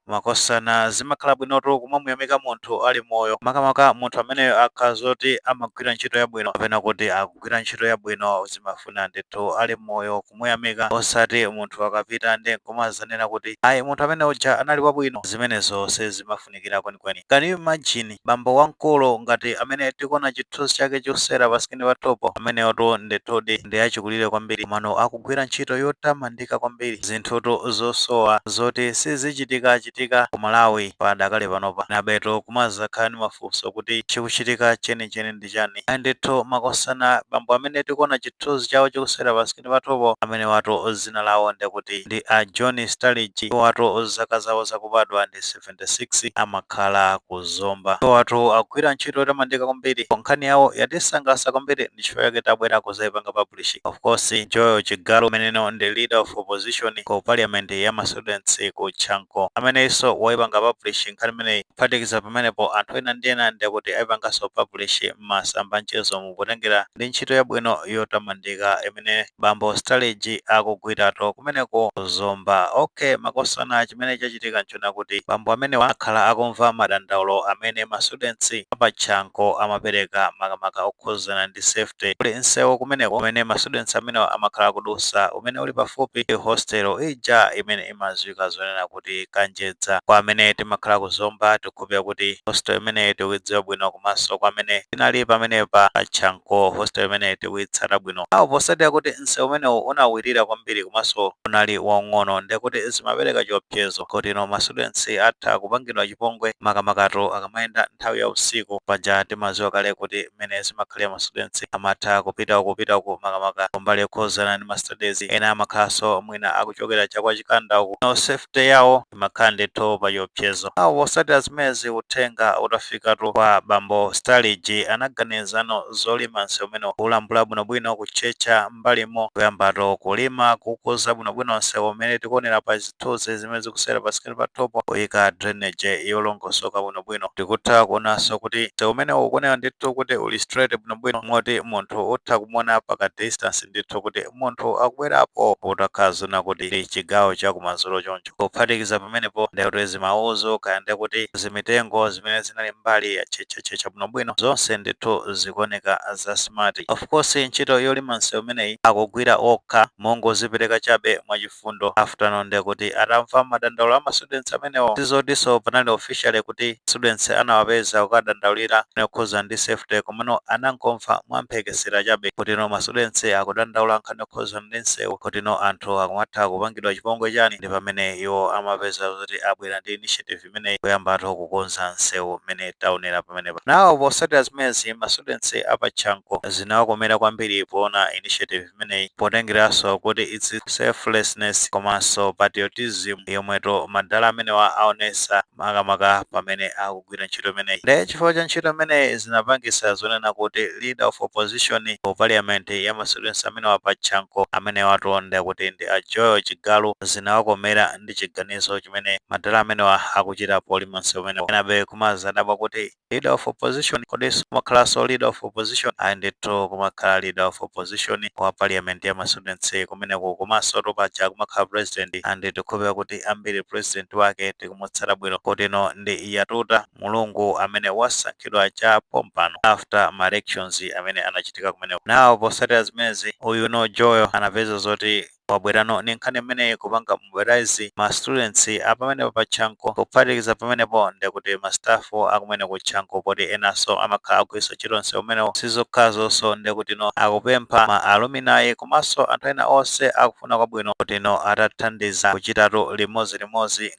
Makosana, zimakhala bwinotu kumamuyamika munthu ali moyo, makamaka munthu ameneyo akhala zoti amagwira ntchito yabwino kapena kuti akugwira ntchito yabwino. Zimafuna ndithu ali moyo kumuyamika, osati munthu akapita ndi kumazanena kuti ayi, munthu amene uja anali wabwino. Zimenezo sizimafunikira kwenikweni. Can you imagine bambo wamkulu ngati amene tikuona chithunzi chake chosera pa screen patopo ameneyotu? Ndithudi ndi achikulire kwambiri, komano akugwira ntchito yotamandika kwambiri, zinthutu zosowa zoti sizichitika chitika ku Malawi padakale panopa. Nabeto kumazakhala ndi mafunso kuti chikuchitika chenicheni ndi chani? Ayi ndithu, makosana, bambo amene tikuona chithunzi chawo chikusera pa screen patopo amene watu zina lawo ndikuti ndi a John Sturridge. Watu zaka zawo zakubadwa ndi 76, amakhala ku Zomba. Watu agwira ntchito yotamandika kwambiri. Nkhani yawo yatisangalatsa kwambiri, ndi chifukwa chake tabwera kuzayipanga publish. Of course, Joel Chigalu, ameneno ndi leader of opposition ku parliament ya ma students ku Chanco, amenenso wayipanga publish nkhani imeneyi. Kuphatikiza pamenepo, anthu ena ndi ena ndikuti ayipanganso publish m'masamba mchezo, mukutengera ndi ntchito yabwino yotamandika imene bambo Sturridge akugwirato kumeneko Zomba. Okay, makosana, chimene chachitika nchona kuti bambo amenewa akhala akumva madandaulo amene ma students apa Chanco amapereka, makamaka okhuzana ndi safety. Kuli msewu kumeneko umene ma students amenewa amakhala akudusa, umene uli pafupi hostel ija imene imadziwika zonena kuti Kanjedza. Kwa amene timakhala kuzomba, tikukhulupirira kuti hostel imeneyi tikuidziwa bwino, komanso kwa amene tinali pamenepa pa Chanco, hostel imeneyi tikuitsata bwino. Awo posatira kuti msewu umenewu unawirira kwambiri komanso unali waung'ono, ndekuti zimapereka chiopsezo kuti no ma students atha kupangidwa chipongwe, makamakatu akamayenda nthawi ya usiku. Paja timadziwa kale kuti mmene zimakhalira, ma students amatha kupita uku, kupita uku, makamaka kumbali yokhuzana ndi ma studies. Ena amakhalanso mwina akuchokera chakwa chikanda uku, no safety yawo imakhala ndithu pa chiopsezo. Awo posatira zimenezi, uthenga utafikatu kwa bambo Sturridge, anaganizano zolima msewu umene, kulambula bwinobwino, kutchetcha mbalimo, kuyambato kulima, kukuza bwinobwino msewu umene tikuonera pa zithunzi zimene zikusera pa screen pa top, kuyika drainage yolongosoka bwinobwino. Tikutha kuonanso kuti msewu umene ukuonera ndithu kuti uli straight bwinobwino, moti munthu utha kumuona paka distance ndithu kuti munthu akubwerapo, utakhala zona kuti ndi chigawo chakumadzulo choncho. Kuphatikiza pamenepo, ndekuti zimauzo kaya ndekuti zimitengo zimene zinali mbali ya tchetchetchecha bwinobwino, zonse ndithu zikuoneka za smart. Of course, ntchito yolima msewu imeneyi akugwira okha mongozipereka chabe mwachifundo, after ndekuti atamva madandaulo a ma students amenewo. Sizotinso panali officially kuti students anawapeza kukadandaulira yokhuza ndi safety, komano anangomva mwamphekesera chabe kuti no ma students akudandaula nkhani yokhuza ndi msewu, kuti no anthu akumatha kupangidwa chipongwe chani. Ndi pamene iwo amapeza kuti abwera ndi initiative imeneyi, kuyambatu kukonza msewu mmene taonera pamenepa. Nawo posatira zimenezi, ma students apa Chanco zinawakomera kwambiri poona initiative imeneyi, potengeranso kuti its selflessness komanso patriotism yomweto madala amenewa aonesa, makamaka pamene akugwira ntchito imeneyi. Ndi chifukwa cha ntchito imeneyi zinapangisa zonena kuti leader of opposition ku parliament ya ma students amenewa pa Chanco, amenewatu ndekuti ndi a Joel Chigalu, zinawakomera ndi chiganizo chimene madala amenewa akuchita polima msewu umenewu. Enabe kumazadabwa kuti leader of opposition, kodinso kumakhalanso leader of opposition? Ayi ndithu, kumakhala leader of opposition wa parliament ya ma students kumeneko, komanso topaja kumakhala president, and tikukhulupirira kuti ambiri president wake tikumutsata bwino, kotino ndi Yatuta Mulungu amene wasankhidwa cha pompano after ma elections amene anachitika kumeneko. Nawo posatira zimenezi, uyuno Joel anapeza zoti wabwerano ni nkhani imeneyi, kupanga mobilize ma students apamenepo pa Chanco. Kuphatikiza pamenepo, ndekuti ma staff akumene ku Chanco, poti enanso amakhala agwiritsa ntchito msewu umenewo. Sizokhazonso, ndekuti no akupempha ma alumni komanso anthu ena onse akufuna kwabwino kuti no atathandiza kuchitatu limodzi,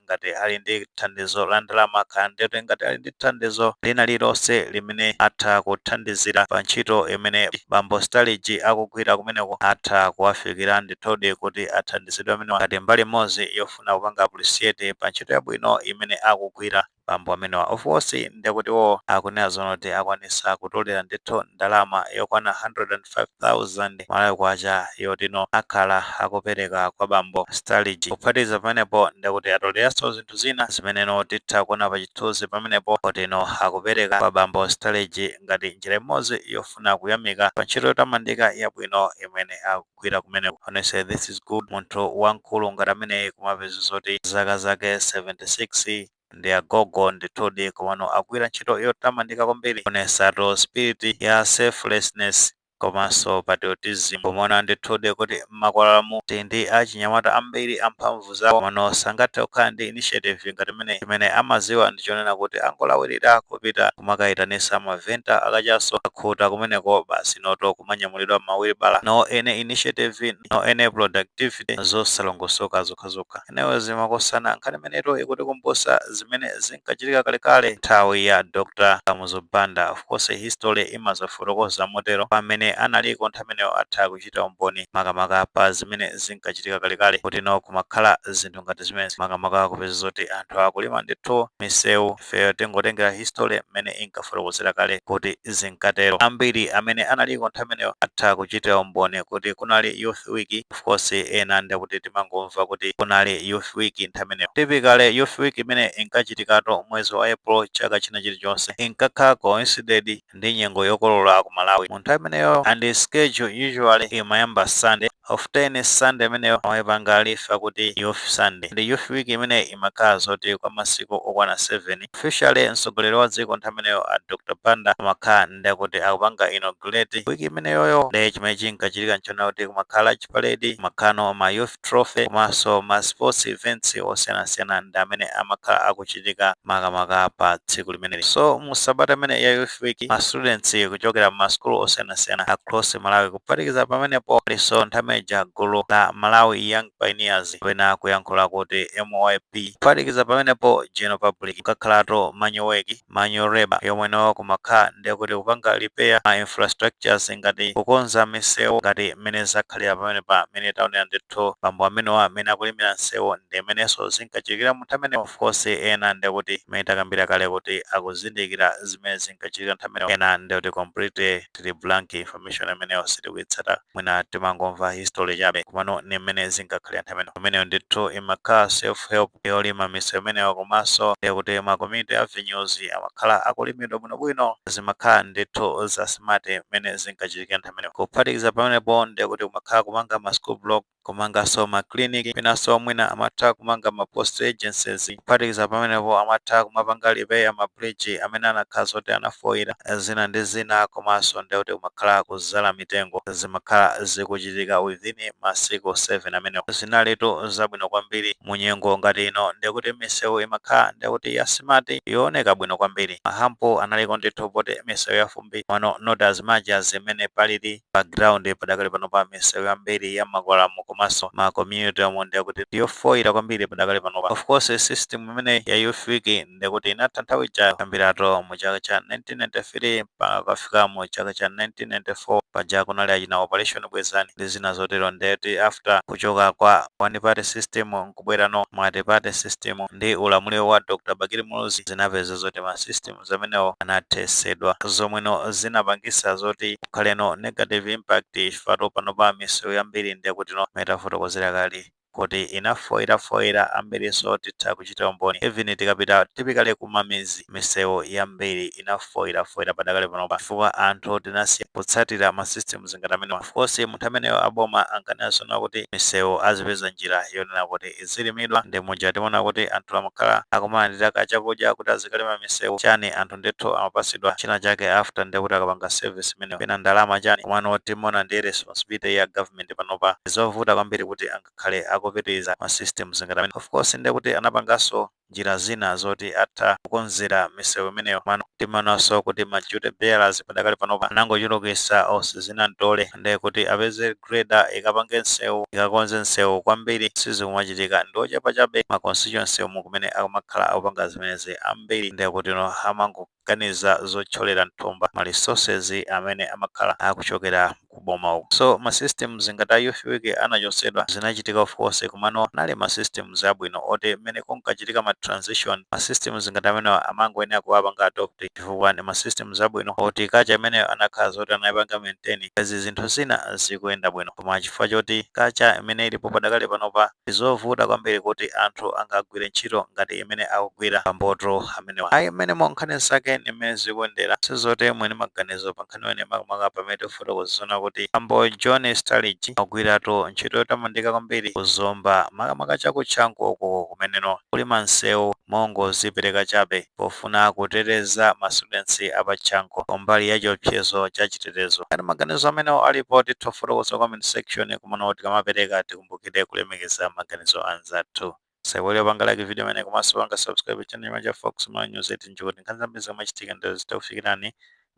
ngati ali ndi thandizo la ndalama, kaya ndekuti ngati ali ndi thandizo lina lililonse limene atha kuthandizira pa ntchito imene bambo Sturridge akugwira kumeneko, atha kuwafikira ndithudi kuti athandizidwe amenewa, ngati mbali imodzi yofuna kupanga appreciate pa ntchito yabwino imene akugwira. Bambo amenewa, of course, ndekuti wo akunena zonoti akwanisa kutolera ndithu ndalama yokwana 105,000 Malawi kwacha yotino akhala akupereka kwa bambo Starligi. Kuphatikiza pamenepo, ndekuti atoleranso zinthu zina zimeneno titha kuona pa chithunzi pamenepo kotino akupereka kwa bambo Starligi ngati njira imodzi yofuna kuyamika pa ntchito yotamandika yabwino imene akugwira kumeneko. Honestly, this is good. Munthu wamkulu ngati ameneyi, kumapeza zoti zaka zake 76, ndi agogo ndithudi, komano akugwira ntchito yotamandika kwambiri, kuonesatu spirit ya selflessness komanso patriotism. Pomona ndithudi kuti mmakwalalamu ndi achinyamata ambiri amphamvu zawo, komano sangathe kukhala ndi initiative ngati imene. Imene amaziwa ndichonena kuti angolawirira kupita kumakayitanisa mavenda akachaso, akhuta kumeneko, basi noto kumanyamulidwa mawilibala. No any initiative, no any productivity, zosalongosoka zokhazokha. Enewo zimakosana. Nkhani imeneto ikutikumbusa zimene zinkachitika kalekale nthawi ya Dr Kamuzu Banda. Of course, history imazafotokoza motero. Pamene analiko nthawi imeneyo atha kuchita umboni, makamaka pa zimene zinkachitika kalekale, kuti no kumakhala zinthu ngati zimene, makamaka kupeza zoti anthu akulima ndithu misewu. Ifeyo tingotengera history mmene inkafotokozera kale kuti zinkatero. Ambiri amene analiko nthawi imeneyo atha kuchitira umboni kuti kunali Youth Week. Of course, ena ndikuti timangomva kuti kunali Youth Week nthawi imeneyo. Typically, Youth Week imene inkachitikatu mwezi wa April chaka china chilichonse, inkakhala coincided ndi nyengo yokolola ku Malawi mu nthawi imeneyo, and schedule usually imayamba Sunday. Often Sunday imeneyo amayipanga refer kuti Youth Sunday. Ndi Youth Week imene imakhala zoti kwa masiku okwana 7. Officially, mtsogoleri wa dziko nthawi imeneyo a Dr Banda amakhala ndekuti akupanga inaugurate week imeneyoyo. Ndi chimene chinkachitika nchona kuti kumakhala chiparade, kumakhala ma youth trophy komanso ma sports events osiyanasiyana ndi amene amakhala akuchitika makamaka pa tsiku limeneli. So mu sabata imene ya Youth Week, ma students kuchokera ma school osiyanasiyana across Malawi, kuphatikiza pamenepo liso nthawi ija gulu la Malawi Young Pioneers, kapena kuyankhula kuti MYP, kuphatikiza pamenepo general public, kukakhalatu manual work, manual labor, yomweno kumakhala ndekuti kupanga repair ma infrastructures ngati kukonza misewu, ngati mmene zakhalira pamene pa mmene taonera ndithu bambo amenewa amene akulimira msewu, ndi mmenenso zinkachitikira mu nthawi imeneyo. Of course, ena ndekuti mmene takambira kale kuti akuzindikira zimene zinkachitika nthawi imeneyo, ena ndekuti complete tili blank, information imeneyo sitikuitsata, mwina timangomva history chabe, komano ni mmene zinkakhalira nthawi imeneyo. Imeneyo ndithu imakhala self help yolima misewu imeneyo, komanso ndekuti ma community avenues amakhala akulimidwa bwinobwino. Zimakhala ndithu za smart mmene zinkachitikira nthawi imeneyo. Kuphatikiza pamenepo, ndekuti kumakhala kumanga ma school block, kumanganso ma clinic, penanso mwina amatha kumanga ma post agencies. Kuphatikiza pamenepo, amatha kumapanga repair ma bridge amene anakhala zoti anafoira, zina ndi zina, komanso ndekuti kumakhala kuzala mitengo. Zimakhala zikuchitika within masiku 7 amenewo. Zinalitu zabwino kwambiri. Mu nyengo ngati ino, ndekuti misewu imakhala ndekuti ya smart, yooneka bwino kwambiri. Ma hump analiko ndithu poti misewu yafumbi, mano not as much as imene palili pa ground padakali pano. Pa misewu yambiri ya makwalamo komanso ma community omwe ndekuti ndiyofoira kwambiri padakali panopa. Of course, system imene ya Youth Week ndekuti inatha nthawi ijayo, kuyambiratu mu chaka cha 1993 mpaka kukafika mu chaka cha 1994. Paja kunali achina Operation Bwezani ndi zina zotero. Ndeti after kuchoka kwa one party system nkubwerano multi party system ndi ulamuliro wa Dr Bakili Muluzi, zinapeza zoti ma systems amenewo anathesedwa, zomweno zinapangisa zoti kukhaleno negative impact, chifukwa panopa misewu yambiri ndekuti no metafotokozera kale kuti inafoirafoira. Ambiriso titha kuchita umboni. Even tikapita typically kumamizi, misewu yambiri inafoirafoira padakali panopa, chifukwa anthu tinasiya kutsatira ma systems ngati amenewa. Of course, munthu ameneyo aboma ankanena kuti misewu azipeza njira yonena kuti izilimidwa, ndi muja timaona kuti anthu amakhala akumalandira kachakudya kuti azikalima misewu chani. Anthu ndithu amapasidwa china chake after ndekuti akapanga service imeneyo, pena ndalama chani. Komano timaona ndi responsibility ya government panopa zovuta kwambiri kuti angakhale akupitiriza ma systems ngati amene. Of course, ndekuti anapanganso njira zina zoti atha kukonzera misewu imeneyo, mano timananso kuti ma duty bearers padakali panopa anangochulukisa onse zina mtole, ndi kuti apeze grader ikapange msewu, ikakonze msewu kwambiri sizikumachitika. Ndi ochepa chabe ma constituency umu kumene akumakhala akupanga zimenezi. Ambiri ndi kuti no amangoganiza zotcholera mthumba ma resources amene amakhala akuchokera kuboma uku. So ma systems ngati a Youth Week anachotsedwa, zinachitika of course, komano anali ma systems abwino oti mmene kunkachitika ma Transition, ma systems ngati amenewa amangoyenera kuwapanga adopt, chifukwa ndi ma systems abwino oti culture imeneyo anakhala zoti anayipanga maintain, izi zinthu zina zikuyenda bwino. Koma chifukwa choti culture imene ilipo padakali panopa, ndizovuta kwambiri kuti anthu angagwire ntchito ngati imene akugwira pamboto amenewa. Ayi, mmenemo nkhani zake ndi mmene zikuyendera. Sizoti mwini maganizo pa nkhani imene, makamaka pamene tikufotokozana kuti Ambo John Sturridge agwiratu ntchito yotamandika kwambiri kuzomba, makamaka chakutchanko uko kumeneno kuli mansewu, mongozipereka chabe pofuna kuteteza ma students apatchanko kumbali ya chiopsezo cha chitetezo. Ngati maganizo amenewo alipo, titha kufotokoza comment section. Kumano tikamapereka, tikumbukire kulemekeza maganizo anzathu. Saiwale panga like video imene, komanso panga subscribe channel cha Fox Malawi News 18, kuti nkhani zambiri zamachitika ndizo zitakufikirani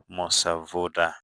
mosavuta.